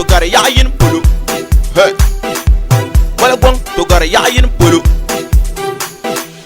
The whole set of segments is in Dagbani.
to gari yaɣa yini polo. Hey! Waligɔŋ to gari yaɣa yini polo.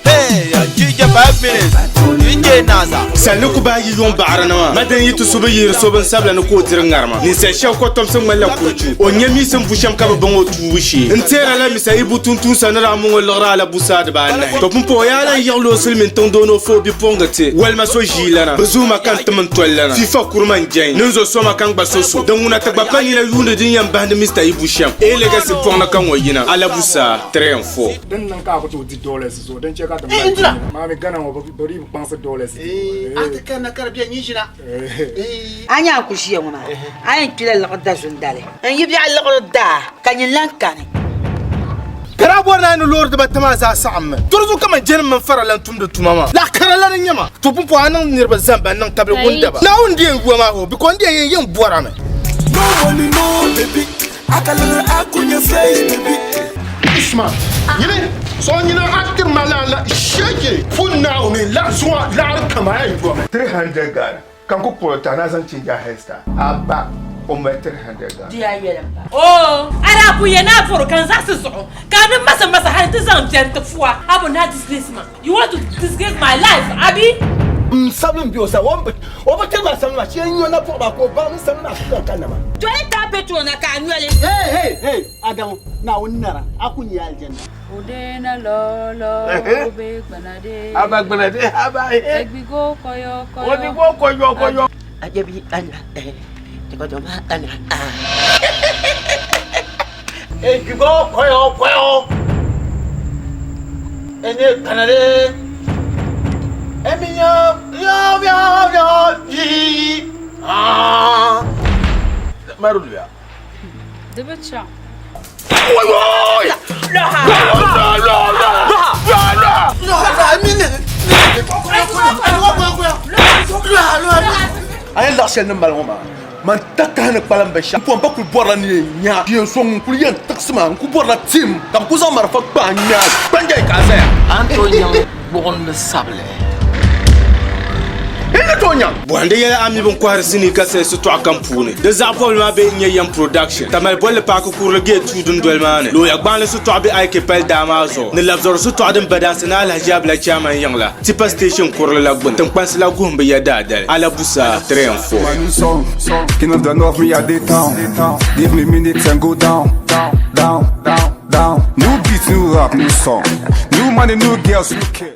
Hey! DJ 5 minutes, DJ Naza. Sali ni ku bahi yi yuŋ baɣiri ni maa, Madini yi ti su bi yihiri so binsabila ni ka o diri ŋarima. Ninsal shɛb kɔtomsi ŋmanila kuruchu. O nya miisim vu shɛm ka bi baŋ o tuubu shee. N teera la Misa Ibu tuntuunsa ni daa mɔŋ o liɣiri alabusaa dibaanahi. To pumpɔŋɔ yaa lan yiɣili o silimiin tiŋdoo ni o fa o bipuɣiŋga ti walima so ʒiilana. Bɛ zuhi ma ka n tim n tolilana. Fifa kuri ma n-jɛn ni n zo so ma ka n gba so so. Din ŋuna ti gba pa nina yuundi din yɛn bahindi Mista Ibu shɛm. A Legacy pɔŋ ni ka ŋɔ yina, alabusaa, 3 and 4. Din niŋ ka a ku tooi di dollars zuɣu din chɛ ka ti mali ti maa mi Ghana ŋɔ bɛ dii bi kpaŋsi dollars dibu. A ti kanna ka di bɛ nyi ʒina. A nya a ku ʒiya ŋɔ maa, a yɛn kpila liɣiri dazundali. N yi biɛɣu liɣiri daa, ka nyin lan kani. Ka daa bɔri ni a ni loori dibata maa zaa saɣimmi. Tɔri zuɣu kaman jɛnim mini fara lan tumdi tuma maa. Laɣ kara la ni nyɛ ma. To pumpɔŋ a niŋ niriba zani ban niŋ tabili wundaba. Naawuni di yɛn yuwa maa hoo, bikɔ n di yɛn yɛn bɔrami. No money, no baby. Akalala akunya face baby. Usman, nyini so nyina a tiri ma la la shege pun Naawuni la zuɣu laɣiri kama a yɛn yomi. 300 Ghana ka n ku kpuɣi ta na zaŋ change a hairstyle a ba o mali 300 Ghana. Di a yɛli m ba. Oo, a daa ku yɛn a vɔri ka n zaɣisi zuɣu ka a ni masa masa hali ti zaŋ bɛni ti fua. A bo ni a disgrace ma. You want to disgrace my life, abi? N sabili m be o sani, o bi tiri ma samli maa, shee n-nyo napuɣi maa ka o baŋ n samli maa ku ka na maa. Doli taa petrol na ka a nyoli. Hey, hey, hey, Adamu, Naawuni nara, a ku nya aljanna. Odena lolo obe gbanade. Aba gbanade aba eh. Egbigo koyo koyo. Odigbo koyo koyo. Ajabi ana eh. Tikodoma ana ah. Egbigo koyo koyo. Ene gbanade. Emi yo yo yo yo yi. Ah. Marulia. Di bi chaŋ. A ni laɣ shɛli ni mali ŋɔ maa, man takahi ni kpalim binshɛɣu. M pɔhim pa kul bɔrila ni yɛn nya yɛn so ŋun kul yɛn tiɣisi ma. N kul bɔrila tim ka bɛ kul zaŋ marafa kpahi n ŋme a gbanjai ka a zaya. A ni tooi nyaŋ gbuɣinli sabili? N ni tooi nyaŋ. Bɔhindi yɛla a mi bin kɔhiri sinii ka sayi sitɔɣu kam puuni. Di zaɣ bɔbili maa bee n-nyɛ Yam Production. Tamale bolli paaki kurili gate 2 dundoli maa ni. Looya gbaŋli sitɔɣu be IK pali daa maa zuɣu ni labzɔri sitɔɣu din ba daansi ni Alhaji Abila Chairman yiŋ la, Tipa Station kurili la gbuni. Tiŋkpansi la guhim bi ya daadali. Alabusaa 3 and 4. My new song, King of the North, me at the town. Give me minutes and go down, down, down, down. New beats, new rap, new song. New money, new girls, new kids.